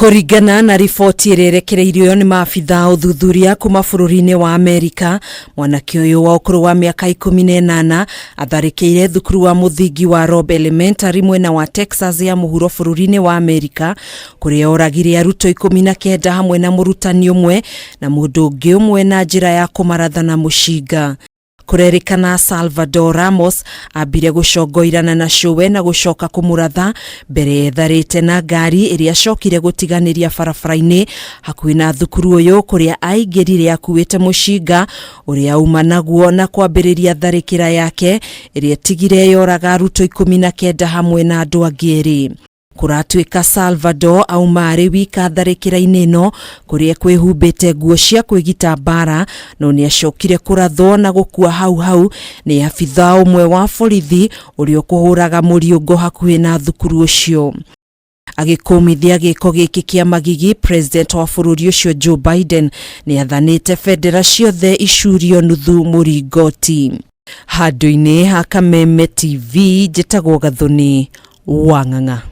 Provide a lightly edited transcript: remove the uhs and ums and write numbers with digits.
Kũringana na riboti ĩrĩa ĩrekereirio nĩ maabitha a ũthuthuria kuma bũrũri-inĩ wa Amerika, mwanake ũyũ wa ũkũrũ wa mĩaka 18 atharĩkĩire thukuru wa mũthingi wa Robb Elementary mwena wa Texas ya mũhuro bũrũri-inĩ wa Amerika kũrĩa oragire arutwo 19 hamwe na mũrutani ũmwe na mũndũ ũngĩ ũmwe na njĩra ya kũmaratha na mũcinga. Kũrerĩkana Salvador Ramos ambire gũcongoirana na cũwe na gũcoka kũmũratha mbere etharĩte na ngari ĩrĩa acokire gũtiganĩria barabara-inĩ hakuhĩ na thukuru ũyũ kũrĩa aingĩrire akuĩte mũcinga ũrĩa auma naguo na kwambĩrĩria tharĩkĩra yake ĩrĩa ĩtigire yoraga arutwo 19 hamwe na andũ angĩ erĩ. Kũratuĩka Salvador auma arĩ wika tharĩkĩra-inĩ ĩno kũrĩa kwĩhumbĩte nguo cia kwĩgita mbaara no nĩacokire kũrathwo na gũkua hau hau nĩ abithaa ũmwe wa borithi ũrĩa ũkũhũraga mũriũngo hakuhĩ na thukuru ũcio. Agĩkũmithia gĩko gĩkĩ kĩa magigi, President wa bũrũri ũcio Joe Biden nĩathanĩte bendera ciothe icurio nuthu mũringoti. Handũ-inĩ ha Kameme TV, njĩtagwo Gathoni Wang'ang'a.